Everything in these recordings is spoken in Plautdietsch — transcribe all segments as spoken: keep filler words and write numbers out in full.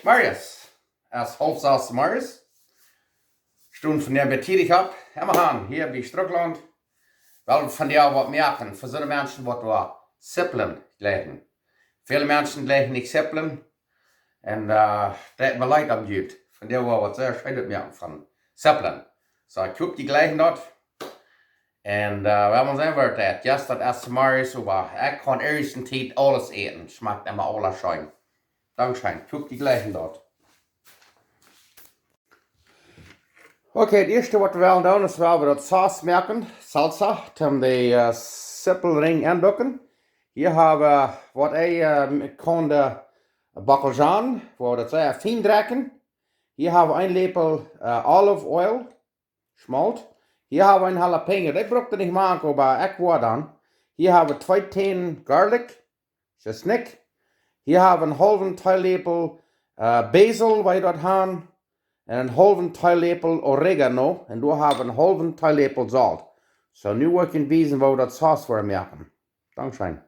Marius, es haulf sas Marius. Stund von däm betiedig opp. Emma han, hia bie Strucklaunt. Well, von däa waut moaken, fa soone Menschen waut doa Zipplen jleichen. Väle Menschen jleichen nich Zipplen. Un, äh, daut mie leet aum Jut. Von däa waut sea scheen moaken von Zipplen. Soo, ekj hop, dee jleichen daut. Un, äh, well, mau seenen, waut daut. Yes, daut es Marius, oba ekj kaun ieescht en Tiet aules äten. Schmakjt emma aula scheen. Dankscheen. Ekj hop, dee jleichen daut. Okay, daut ieeschte waut wie wellen doonen es, wie wellen daut Sauce moaken, Salsa, om de, äh, Zippelrinj aunducken. Hia hab wie waut ekj, äh, kaun de Bockelzhonen, woo daut sea fien drekjen. Hia hab wie een Läpel, äh, olive oil, Schmolt. Hia hab wie een Jalapeño, dee brukt nich mank, oba ekj woa dan. Hia hab wie twee Tänen Garlic, Tschesnikj. Hia hab wie een haulwen Teeläpel, äh, Basil, woo jie daut han. Un een haulwen Teeläpel Oregano. Un doa hab wie een haulwen Teeläpel Solt. Soo, nu woa ekj junt wiesen, woo wie daut Sauce fa moaken. Dankscheen.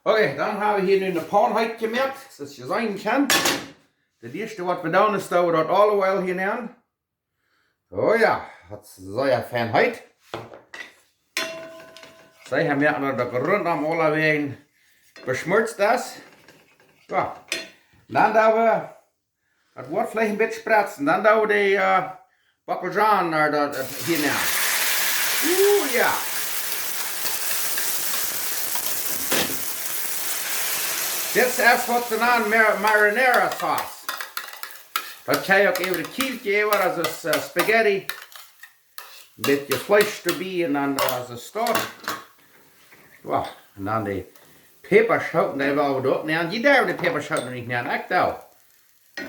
Okay, dan hab wie hia nu eene Paun heet jemoakt. Soo aus jie seenen kjennen. Daut ieeschte waut wie doonen es, daut wie daut olive oil hia nämen. Oh jo, daut es sea fein heet. See, hia moaken wie daut runtom aulawäajen beschmutzt es. Jo. Dan doo wie, daut woat veleicht een bät spretzen. Dan doo wie de, äh, Bockelzhonen, äh, daut, äh, hia nämen. Uh, jo. Dit es waut see nanen Mar-, Marinara Sauce. Daut kjenn jie uk äwa de Kjielkje äwa, daut es, äh, Spaghetti. Bät Fleesch doabie un dan, äh, es daut. Jo, un dan de Päpaschooten, dee well wie doa uk nämen. Jie derwen de Päpaschooten nich nämen, ekj doo.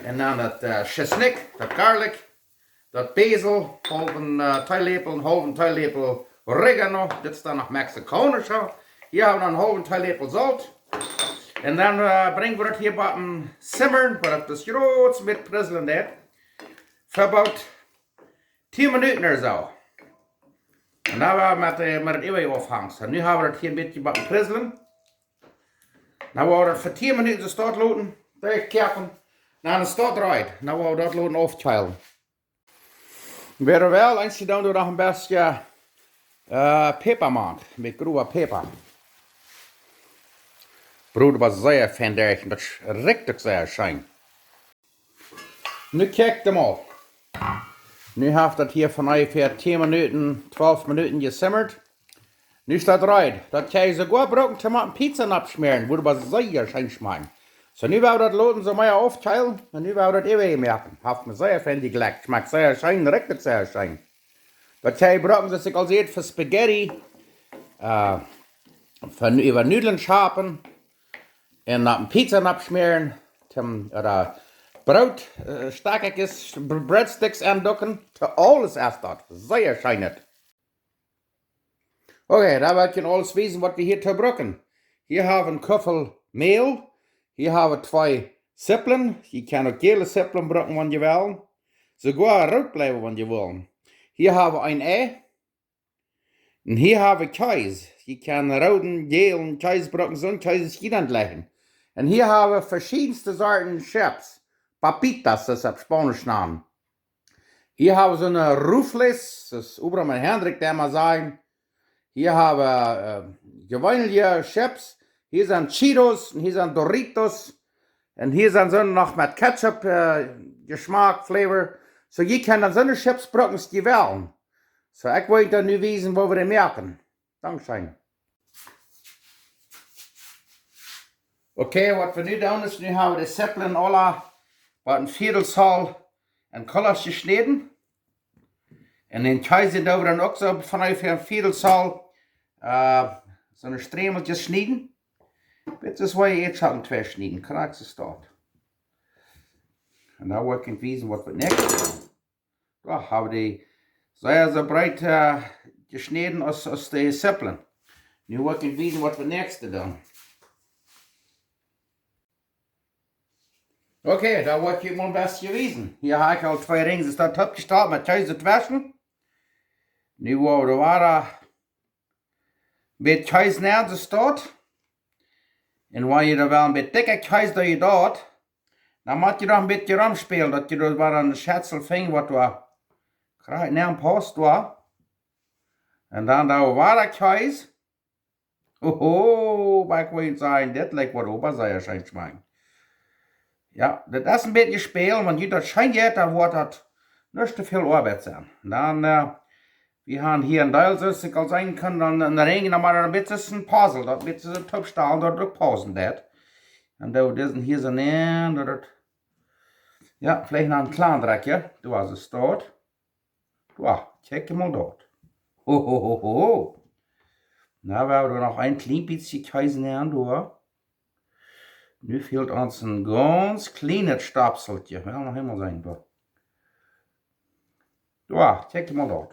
Un dan daut, äh, Tschesnikj, daut Garlic, daut Basil, haulwen, äh, Teeläpel, een haulwen Teeläpel Oregano. Dit es dan noch mexikaunisch. Hia hab wie dan een haulwen Teeläpel Solt. Un dan, äh, brinj wie daut hia bie een Simmern, waut daut es jrod met prizzlen deit. Fa about tieen Minuten ooda soo. Un dan woa wie met, äh, met daut Äwaje aunfangen. Soo, nu hab wie daut hia een bät bie prizzlen. Dan woa wie daut fa tieen Minuten soo stoakj loten, derchkoaken. Dan es daut reed. Dan woa wie daut loten aufkjeelen. Wäa well, eent doonen doa noch een bät, äh, Päpa mank, met growe Päpa. Broot wia sea fein derch, daut rikjt uk sea scheen. Nu kjikjt mol. Nu haft daut hia von onjefäa tieen Minuten, twalf Minuten jesimmat. Nu es daut reed. Daut kjenn jie soogoa brucken toom opp Pizza nopp schmäaren. Wudd oba sea scheen schmakjen. Soo, nu woa wie daut loten soo mea aufkjeelen. Un nu woa wie daut Äwaje moaken. Haft mie sea fein jejlekjt. Schmakjt sea scheen, rikjt sea scheen. Daut kjenn jie brucken, soo aus ekj aul säd, fa Spaghetti, äh, fa Nu-, äwa Nudlen schapen un opp Pizza nopp schmäaren, toom, ooda Broot, äh, Stekjes, Br-, Breadsticks aunducken, to aules es daut. Sea scheen. Okay, dan woa ekj junt aules wiesen, waut wie hia too brucken. Hia hab wie een Kuffel Mäl, hia hab wie twee Zipplen, jie kjennen uk jäle Zipplen brucken, wan jie wellen. Soogoa root bliewen, wan jie wellen. Hia hab wie een Ei. Un hia hab wie Kjees. Jie kjennen rooden, jälen Kjees brucken, soon Kjees aus jie dan jleichen. Un hia hab wie veschiedenste Sorten Chips. Papitas, daut es opp Spaunisch nanen. Hia hab wie soone Ruffles, daut es Abraham un Hendrik, dee mau sajen. Hia hab wie, äh, jeweenelje Chips. Hia sent Cheetos un hia sent Doritos. Un hia sent soone noch met Ketchup, äh, Jeschmak, Flavor. Soo, jie kjennen dan soone Chips brucken aus jie wellen. Soo, ekj woa junt dan nu wiesen, woo wie dee moaken. Dankscheen. Okay, waut wie nu doonen es, nu hab wie de Zipplen aula waut een Viedel Zoll en Kullens jeschnäden. Un dän Kjees doo wie dan uk soo von onjefäa een Viedel Zoll, äh, soone Strämelkjes schnieden. Dit es woo jie ieescht haben twee schnieden, krakjt soo aus daut. Un dan woa ekj junt wiesen, waut wie näakjst doonen. Jo, hab wie dee sea, sea breet, äh, jeschnäden aus, aus de Zipplen. Nu woa ekj junt wiesen, waut wie näakjst doonen. Okay, dan woa ekj junt mol een bät wiesen. Hia hab ekj aul twee Rinj, es daut oppjestalt met Kjees tweschen. Nu woa wie doa wada met Kjees nenn, soo aus daut. Un wan jie dan wel een bät dikja Kjees doa jie daut, dan mott jie noch een bät romspälen, daut jie doa wada een Schetsel finjen, waut doa krakjt nenn paust doa. Un dan doa wada Kjees. Oho, oba ekj woa junt sajen, dit likjt waut oba sea scheen schmakjen. Jo, dit es een bät spälen, wan jie daut scheen jeit, dan woat daut nich too väl Oabeit sennen. Dan, äh, wie haben hia een Deel, soo aus jie aul seenen kjennen, dan een Rinj, dan mau een bät aus een Puzzle, daut bät aus een Toopstalen, daut uk paussen deit. Un dan disen hia soo nenn, daut, jo, veleicht noch een kjlien Drekj, jo. Doa es daut. Doa, kjikj mol daut. Ho, ho, ho, ho. Nu, wie haben doa noch een kjlien bät Kjees aun doa. Nu fält ons een gaunz kjlienet Stapseltje. Well noch eemol seenen doa. Doa, kjikj mol daut.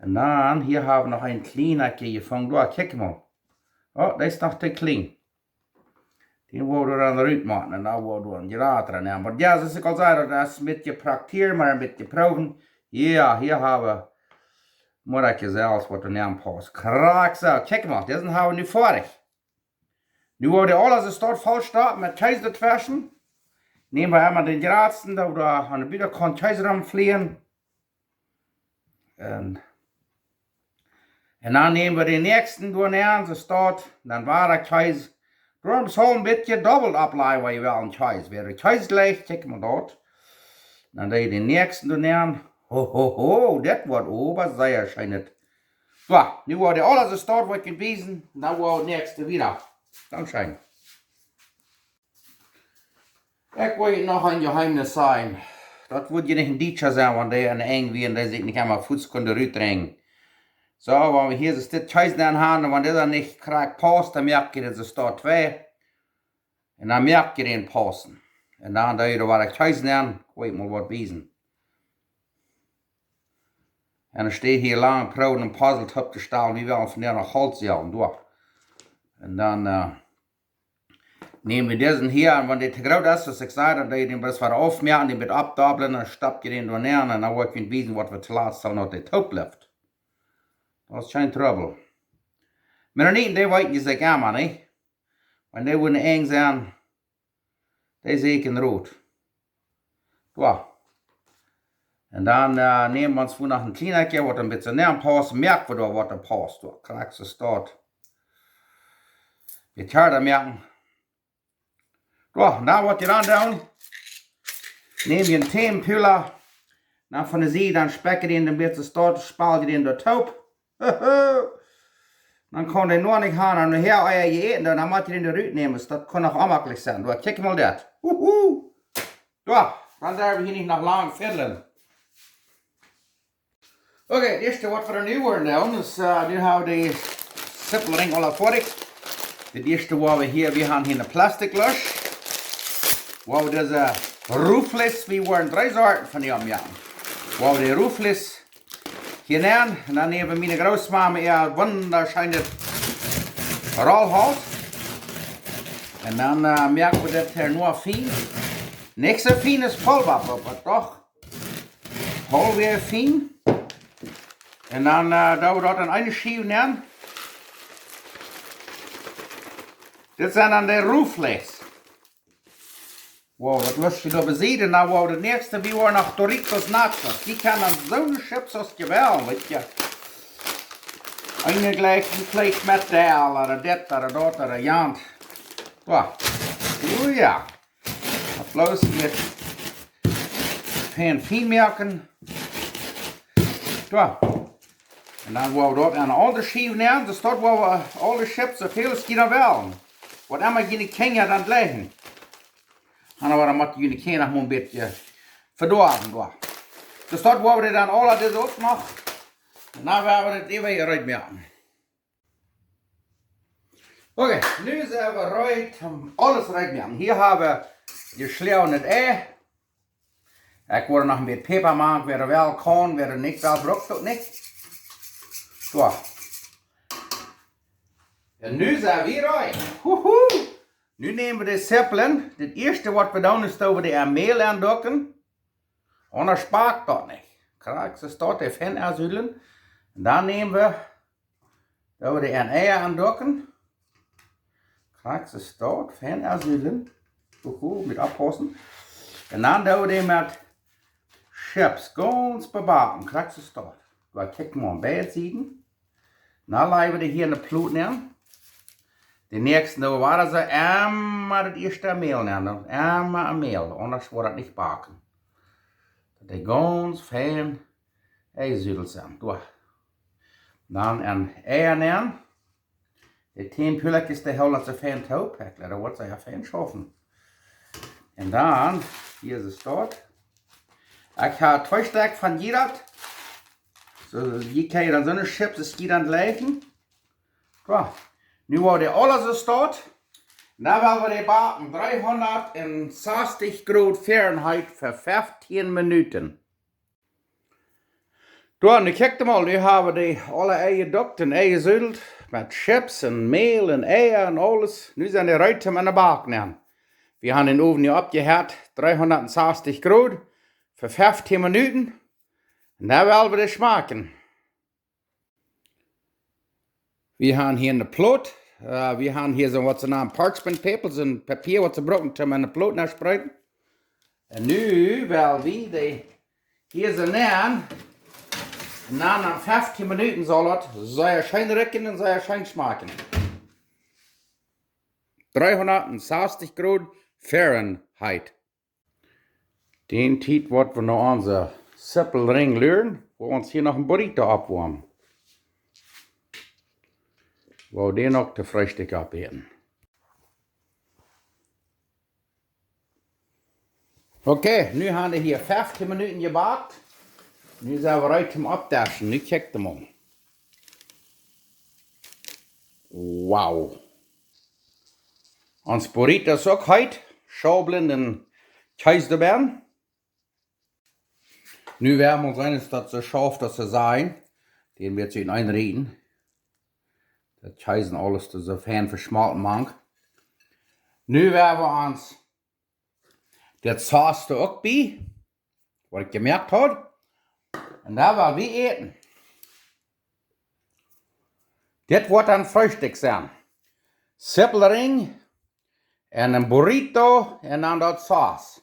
Un dan, hia haben wie noch een kjlienet jefungen. Doa, kjikj mol. Oh, daut es noch too kjlien. Dän woa wie dan rut moaken un dan woa wie een jratra nämen. Oba jo, soo aus ekj aul säd, daut es een bät praktieren, mau een bät proowen. Jo, hia haben wie, mott ekj selfst waut doa nenn paussen. Krakjt soo, kjikj mol, disen haben wie nu foadich. Nu woa wie dee aula soo voll stoppen met Kjees doatweschen. Näm wie eemol dän jratsten, daut doa aun de Butakaunt Kjees romflieejen. Un, un dan näm wie dän näakjsten doa nenn, soo aus daut, dan wada Kjees. Doarom saul een bät dobbelt oplajen, wan jie wellen Kjees. Wäa de Kjees jlikjt, kjikj mol daut. Dan doo jie dän näakjsten doa nenn. Ho, ho, ho, dit woat oba sea scheen. Soo, nu woa wie aula soo stoakj waut jie wiesen, dan woa wie daut näakjste wieda. Dankscheen. Ekj woa junt noch een Jeheemnis sajen. Daut woat je nich een Dietscha sennen, wan dee aun de Enj wieren, dee sikj nich emol fuaz kunnen rutdrinjen. Soo, wan wie hia soo Stekj Kjees nenn haben, un wan dee dan nich krakjt paust, dan moak jie dise Stekj twee. Un dan moak jie dän paussen. Un dan doo jie doa wada Kjees nenn, ekj woa junt mol waut wiesen. Un ekj stoo hia lang proowen een Puzzle toop to stalen, wie wellen vondoag noch Holt sellen, doa. Un dan, äh, näm wie disen hia, un wan dee too groot es, soo aus ekj säd, dan doo jie dän bloos wada aufmoaken, dän bät oppdobblen, dan stop jie dän doa nenn, un dan woa ekj junt wiesen, waut wie toolatst sellen, daut dee toop blift. Daut es kjeen Trubbel. Mennoniten, dee weeten je sikj emma, nich? Wan dee wudden enj sennen, dee sieekjen Rot. Doa. Un dan, äh, näm wie ons fa noch een kjlienet, waut een bät nenn paust, moak wie doa waut doa paust, doa. Krakjt soo aus daut. Wie kjaren moaken. Doa, nu waut jie dan doonen. Näm jie een Teepel, dan von de Sied, dan spekj jie dän een bät soo aus daut, spalt jie dän doa toop. Dan kaun dee noch nich han, un nohäa, ea jie äten, dan mott jie dän doa rutnämen, daut kaun noch onjemakjlich sennen. Doa, kjikj mol daut. Huhu. Doa, dan derw wie hia nich noch lang fiddlen. Okay, daut ieeschte waut wie nu woaren doonen es, äh, nu haben wie dän Sippelrinj aul foadich. Daut ieeschte woa wie hia, wie haben hia een Plastiklusch. Woa wie dise Ruffles, wie woaren dree Sorten von dee moaken. Woa wie dee Ruffles hia nenn, un dan näm wie miene Grootmame äa wundascheenet Rollholt. Un dan, äh, moak wie daut hia noch fien. Nich soo fien aus Pulva, oba doch. Hol wie fien. Un dan, äh, doo wie daut enn eene Schiew nenn. Dit sent dan de Ruffles. Wow, daut luscht je doa besied. Un dan woa wie daut näakjste, wie woaren noch Doritos Nachos. Dee kjennen dan soone Chips aus jie wellen, weet jie. Eene jlikj, jlikj met Deel, ooda dit, ooda daut, ooda jant. Soo. Oh jo. Daut bloos met Pan fien moaken. Soo. Un dan woa wie daut aun de aundre Schiew nämen. Soo, daut woa wie aule Chips, soo väl aus jie dan wellen. Waut emma june Kjinja dan jlikjen. Un dan mott june Kjinja noch mau een bät vedoawen doa. Soo, daut woa wie dan aula dit uk noch. Un dan woa wie dit äwa hia rut moaken. Okay, nu sent wie reed, om aules reed to moaken. Hia haben wie jeschloagenet Ei. Ekj woa noch een bät Päpa moaken, wäa well kaun, wäa nich well, brukt daut nich. Soo. Un nu sent wie reed. Huhu. Nu näm wie de Sipplen. Daut ieeschte waut wie doonen es, daut wie dee aun Mäl aunduken. Aundasch backt daut nich. Krakjt soo aus daut, dee fein aunsettlen. Un dan näm wie, doo wie dee aun Eia aunduken. Krakjt soo staut, fein aunsiedlen. Huhu, met oppaussen. Un dan doo wie dee met Chips gaunz bebaken. Krakjt soo staut. Wie kjikjen mol beid Sieden. Dan lajen wie dee hia enne Plot nenn. De näakjste, doa woa wie emma daut ieeschte Mäl nenn. Emma Mäl. Aundasch woat daut nich backen. Daut dee gaunz fein aunjesiedelt sent. Doa. Dan een Ei nenn. De tieen Pulakjes, dee hoolen daut soo fein toop. Ekj jleew, daut woat sea fein schaufen. Un dan, hia es de Staut. Ekj hab twee Stekj von jiedet. Soo, jie kjennen dan soone Chips, es jie dan jlikjen. Soo, nu woa wie aules soo staut. Dan woa wie dee backen, dreehundat sastich Grod Fahrenheit fa feftieen Minuten. Doa, nu kjikjt mol, nu hab wie dee aule Ei jedukt un Ei jesuddelt, met Chips un Mäl un Eia un aules. Nu sent dee reed om enne Bak nenn. Wie haben dän Owen nu oppjehitst, dreehundat sastich Grod, fa feftieen Minuten. Un dan woa wie dee schmakjen. Wie haben hia eene Plot. Äh, wie haben hia soo waut see nanen parchment paper, soo een Papia waut see brucken toom enne Plot nenn spreeden. Un nu woa wie dee hia soo nenn. Un dan, no feftieen Minuten saul daut sea scheen rikjen un sea scheen schmakjen. Dreehundat sastich Grod Fahrenheit. Dän Tiet woa wie no onse Sippelrinj luren, wua wie ons hia noch een Burrito oppwoamen. Wua wie dän uk to Freestikj oppäten. Okay, nu haben wie hia feftieen Minuten jebakt. Nu sent wie reed om opptodeschen. Nu kjikjt mol. Wow. Ons Burrito es uk heet. Schaublen un Kjees doabie. Nu woa wie mol seenen, aus daut soo schauft, daut see sennen. Dee woa wie eenrieten. Daut Kjees un aules doa soo fein veschmolten mank. Nu woa wie ons dit Saus doa uk bie, waut ekj jemoakt haud. Un dan woa wie äten. Dit woat dan Freestikj sennen. Sippelrinj un een Burrito un dan daut Saus.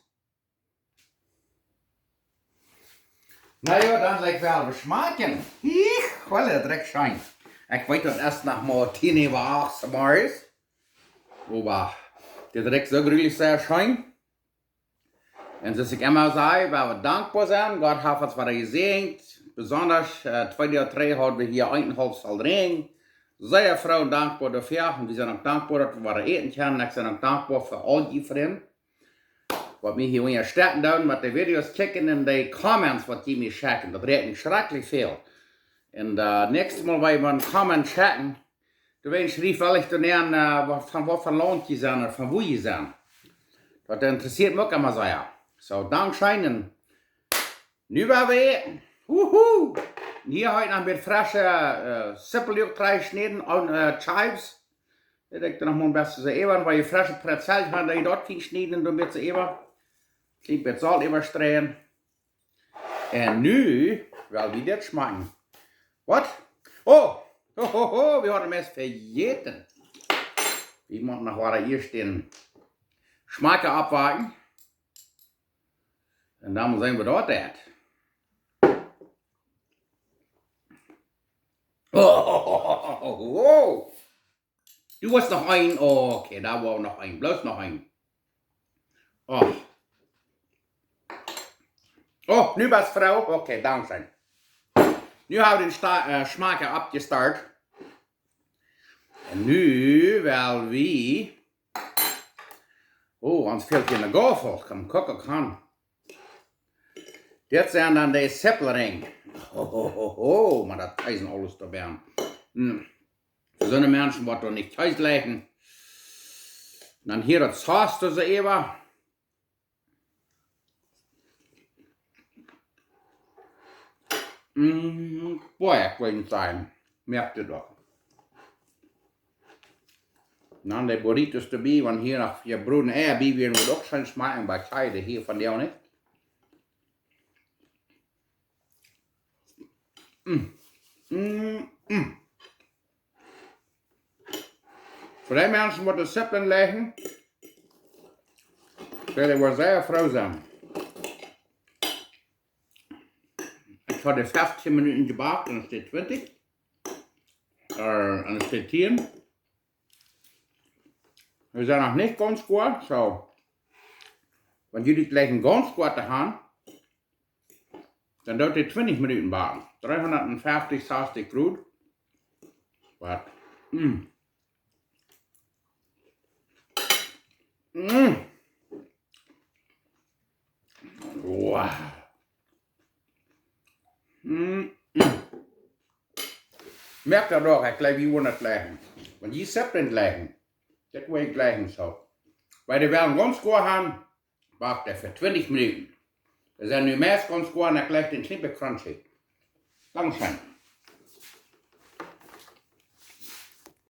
Na jo, dan woa wie schmakjen. Ekj well daut rikjt scheen. Ekj weet, daut es noch mau tieen äwa acht zemorjes. Oba dit rikjt soo grulich sea scheen. Un soo aus ekj emma saj, woa wie dankboa sennen. Gott haft ons wada jesäajent. Besonda, äh, twee Doag trigj hauden wie hia eenenhaulf Zoll Räajen. Sea froo un dankboa doafäa. Un wie sent uk dankboa, daut wie wada äten kjennen. Ekj sie uk dankboa fa aul june Frind, waut mie hia unjastetten doonen, waut de Videos kjikjen un de Comments, waut jie mie schekjen. Daut rät mie schrakjlich väl. Un, äh, näakjstet Mol, wan jie een Comment schekjen, doa wäa schrift, well ekj doa nämen, äh, waut, von waut fa Launt jie sent ooda von wua jie sent. Daut interessieet mie uk emma sea. Soo, dankscheen. Un nu woa wie äten. Wuhu! Un hia hab ekj noch met fresche, äh, Sippeljugk jeschnäden un, äh, Chives. Dit hab ekj doa noch mau een bät soo äwa, wan jie fresche Prätzels haben, dan jie daut fein schnieden un doa een bät soo äwa. Kjlien bät Solt äwa streien. Un nu well wie dit schmakjen. Waut? Oh! Ho, ho, ho, wie hauden meist vejäten. Wie motten noch wada ieescht dän Schmakj oppwoaken. Un dan seenen wie daut daut. Oh, oh, oh, oh, oh, oh. Du hast noch een. Oh, okay, doa woat noch een. Bloos noch een. Oh. Oh, nu best froo. Okay, dankscheen. Nu haben wie dän Sta-, äh, Schmakj oppjestart. Un nu well wie. Oh, ons fält hia eene Gaufel. Komm, guck, guck aun. Dit sent dan de Sippelrinj. Ho, ho, ho, ho, mau daut Kjees un aules doabie. Hm. Fa soone Menschen, waut doa nich Kjees jlikjen. Dan hia daut Saus doa soo äwa. Mm, boah, ekj well nich sajen. Moakt et doch. Dan de Burritos doabie, wan hia noch jebrodne Eia bie wieren, wudd uk scheen schmakjen, oba ekj hab dee hia vondoag nich. Mm. Mm, mm. Fa dee Menschen waut de Zippeln jleichen, well ekj woll sea froo sennen. Ekj haud dee feftieen Minuten jebakt un et steit twintich. Äh, un et steit tieen. Dee sent noch nich gaunz goa, soo. Wan jie dee jleichen gaunz goa to haben, dan doo dee twintich Minuten backen. Dreehundatfeftich, sastich Grod. Waut? Mm. Mm. Wow. Mm, mm. Moakt daut doch, ekj jleew, jie woaren daut jleichen. Wan jie Zippeln jleichen, daut woa ekj jleichen, soo. Wiels dee wellen gaunz goa haben, backt dee fa twintich Minuten. Dee sent nu meist gaunz goa un ekj jleich dän kjlien bät crunchy. Dankscheen.